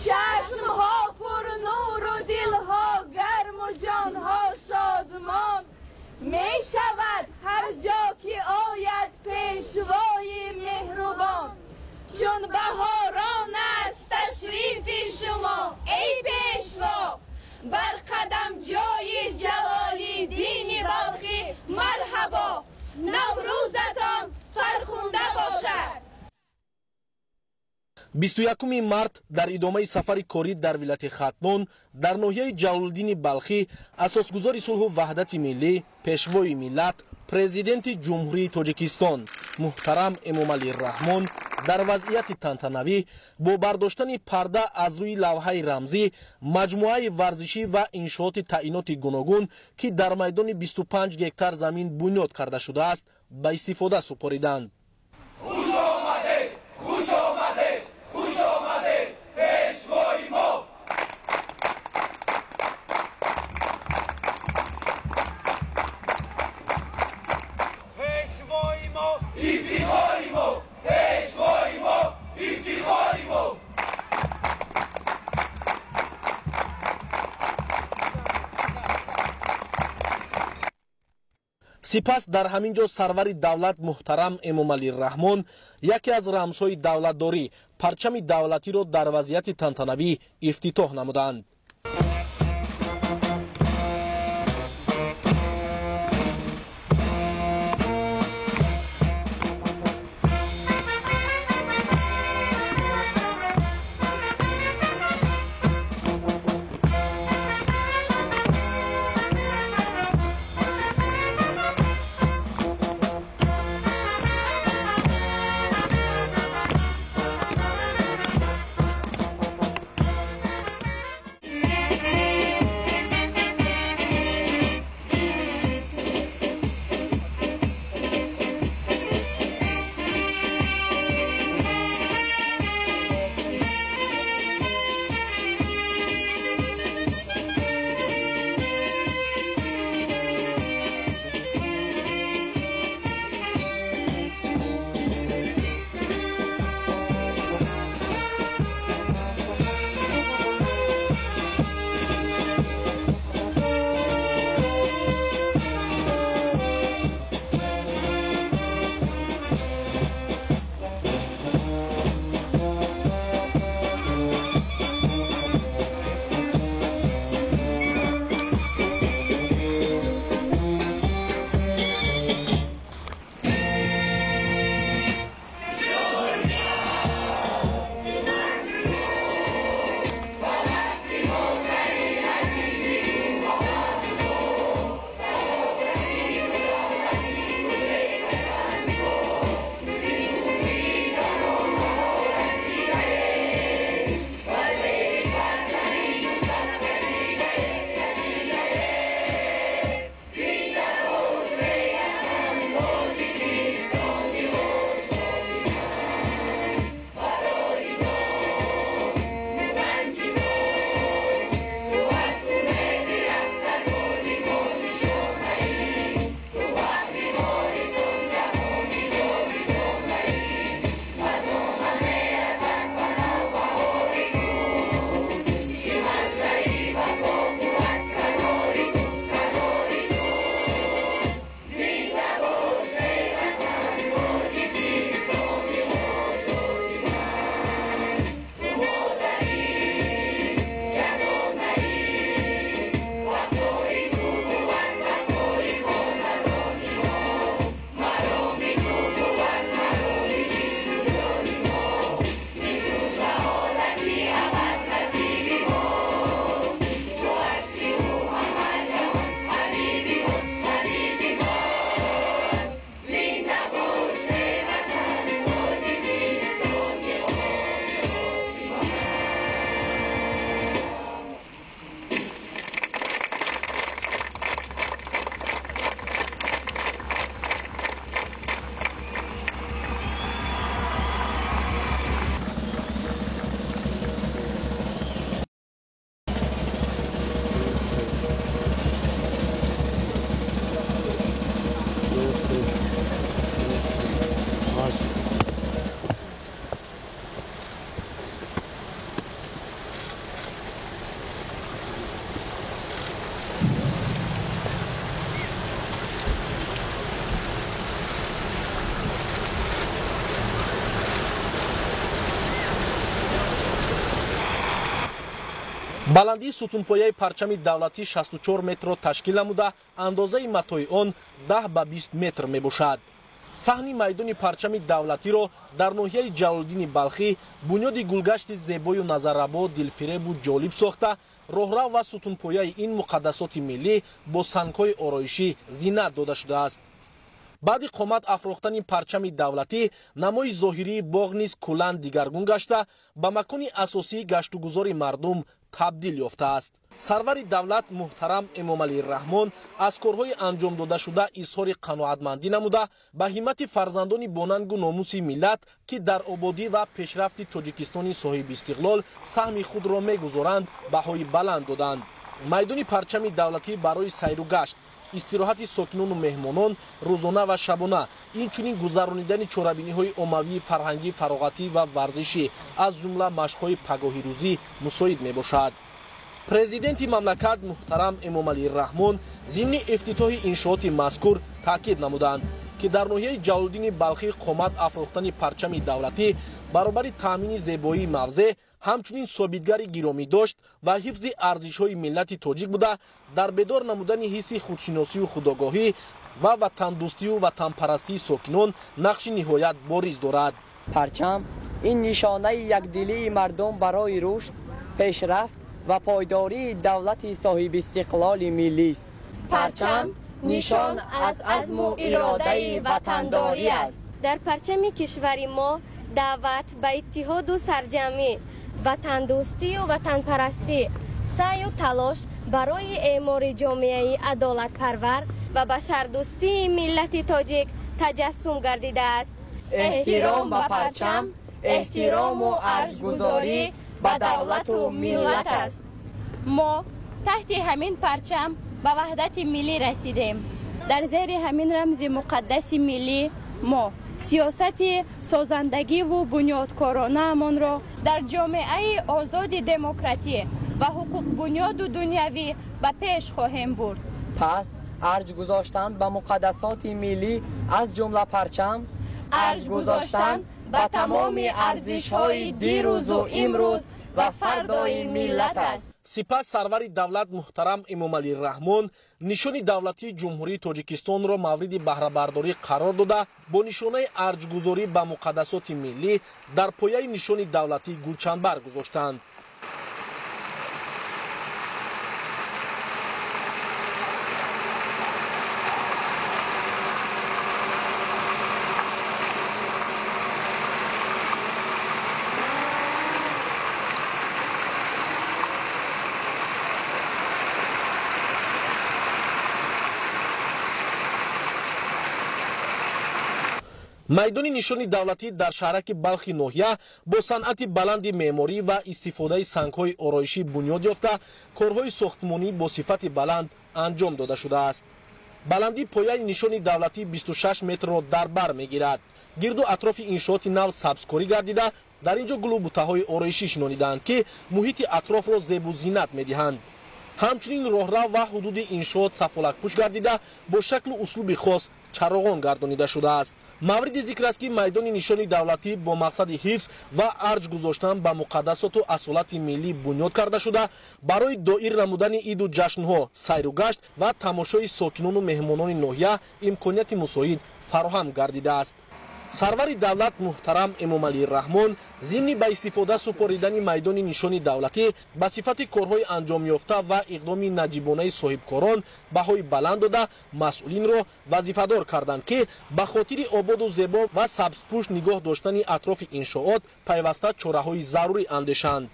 Чашмҳо пур нуру дилҳо гарму ҷонҳо шодмон мешавад ҳар ҷо ки ояд пешвои меҳрубон. Чун баҳорон аст ташрифи шумо эй пешво, бар қадам ҷои Ҷалолиддини Балхӣ марҳабо. Наврӯзатон фархунда бошад. 21 март дар идомаи сафари корӣ дар вилояти Хатлон дар ноҳияи Ҷалолиддини Балхӣ асосгузори сулҳу ваҳдати миллӣ, пешвои миллат, президенти Ҷумҳурии Тоҷикистон муҳтарам Эмомалӣ Раҳмон дар вазъияти тантанавӣ бо бардоштани парда аз рӯи лавҳаи рамзӣ маҷмӯаи варзишӣ ва иншооти таъиноти гуногун, ки дар майдони 25 гектар замин бунёд карда шудааст, ба истифода супориданд. Хуш омадед, хуш омадед, хуш омадед, пешвои мо! Пешвои мо, ифтихори мо, пешвои мо, ифтихори мо! Сипас дар ҳамин ҷо сарвари давлат муҳтарам Эмомалӣ Раҳмон яке аз рамзҳои давлатдорӣ, парчами давлатиро дар вазъияти тантанавӣ ифтитоҳ намуданд. Баландии сутунпояи парчами давлатӣ 64 метрро ташкил намуда, андозаи матои он 10 ба 20 метр мебошад. Саҳни майдони парчами давлатиро дар ноҳияи Ҷалолиддини Балхӣ бунёди гулгашти зебою назаррабо, дилфиребу ҷолиб сохта, роҳрав ва сутунпояи ин муқаддасоти миллӣ бо сангҳои ороишӣ зинат дода шудааст. Баъди қомат афрохтани парчами давлатӣ, намои зоҳирии боғ низ куллан дигаргун гашта, ба макони асосии гаштугузори мардум табдил ёфтааст. Сарвари давлат муҳтарам Эмомалӣ Раҳмон аз корҳои анҷомдодашуда изҳори қаноатмандӣ намуда, ба ҳиммати фарзандони бонангу номуси миллат, ки дар ободӣ ва пешрафти Тоҷикистони соҳибистиқлол саҳми худро мегузоранд, баҳои баланд доданд. Майдони парчами давлатӣ барои сайру гашт, истироҳати сокинону меҳмонон рӯзона ва шабона, инчунин гузаронидани чорабиниҳои оммавии фарҳангӣ, фароғатӣ ва варзишӣ, аз ҷумла машқҳои пагоҳирӯзӣ мусоид мебошад. Президенти мамлакат муҳтарам Эмомалӣ Раҳмон зимни ифтитоҳи иншооти мазкур таъкид намуданд, ки дар ноҳияи Ҷалолиддини Балхӣ қомат афрохтани парчами давлатӣ баробари таъмини зебоии мавзеъ, ҳамчунин собитгари гиромӣ дошт ва ҳифзи арзишҳои миллати тоҷик буда, дар бедор намудани ҳисси худшиносию худогоҳӣ ва ватандӯстию ватанпарастии сокинон нақши ниҳоят бориз дорад. Парчам ин нишонаи якдилии мардум барои рушд, пешрафт ва пойдории давлати соҳибистиқлоли миллист. Парчам нишон аз азму иродаи ватандорӣ аст. Дар парчами кишвари мо даъват ба иттиҳоду сарҷамӣ, ватандӯстию ватанпарастӣ, саъю талош барои эъмори ҷомеаи адолатпарвар ва башардӯстии миллати тоҷик таҷассум гардидааст. Эҳтиром ба парчам, эҳтирому арҷгузорӣ ба давлату миллат аст. Мо таҳти ҳамин парчам ба ваҳдати миллӣ расидем. Дар зери ҳамин рамзи муқаддаси миллӣ мо сиёсати созандагиву бунёдкоронаамонро дар ҷомеаи озоди демократӣ ва ҳуқуқбунёду дунявӣ ба пеш хоҳем бурд. Пас арҷ гузоштан ба муқаддасоти миллӣ, аз ҷумла парчам, арҷ гузоштан ба тамоми арзишҳои дирӯзу имрӯз ва фардои миллат аст. Сипас сарвари давлат муҳтарам Эмомалӣ Раҳмон нишони давлатии Ҷумҳурии Тоҷикистонро мавриди баҳрабардорӣ қарор дода, бо нишонаи арҷгузорӣ ба муқаддасоти миллӣ дар пояи нишони давлатӣ гулчанбар гузоштанд. Майдони нишони давлатӣ дар шаҳраки Балхи ноҳия бо санъати баланди меъморӣ ва истифодаи сангҳои ороишӣ бунёд ёфта, корҳои сохтмонӣ бо сифати баланд анҷом дода шудааст. Баландии пояи нишони давлатӣ 26 метрро дар бар мегирад. Гирду атрофи иншооти нав сабзкорӣ гардида, дар ин ҷо гулу бутаҳои ороишӣ шинонидаанд, ки муҳити атрофро зебу зинат медиҳанд. Ҳамчунин роҳрав ва ҳудуди иншоот сафолакпӯш гардида, бо шаклу услуби хос чароғон гардонида шудааст. Мавриди зикр аст, ки майдони нишони давлатӣ бо мақсади ҳифз ва арҷ гузоштан ба муқаддасоту асолати миллӣ бунёд карда шуда, барои доир намудани иду ҷашнҳо, сайру гашт ва тамошои сокинону меҳмонони ноҳия имконияти мусоид фароҳам гардидааст. Сарвари давлат муҳтарам Эмомалӣ Раҳмон зимни ба истифода супоридани майдони нишони давлатӣ ба сифати корҳои анҷомёфта ва иқдоми наҷибонаи соҳибкорон баҳои баланд дода, масъулинро вазифадор карданд, ки ба хотири ободу зебо ва сабзпӯш нигоҳ доштани атрофи иншоот пайваста чораҳои зарурӣ андешанд.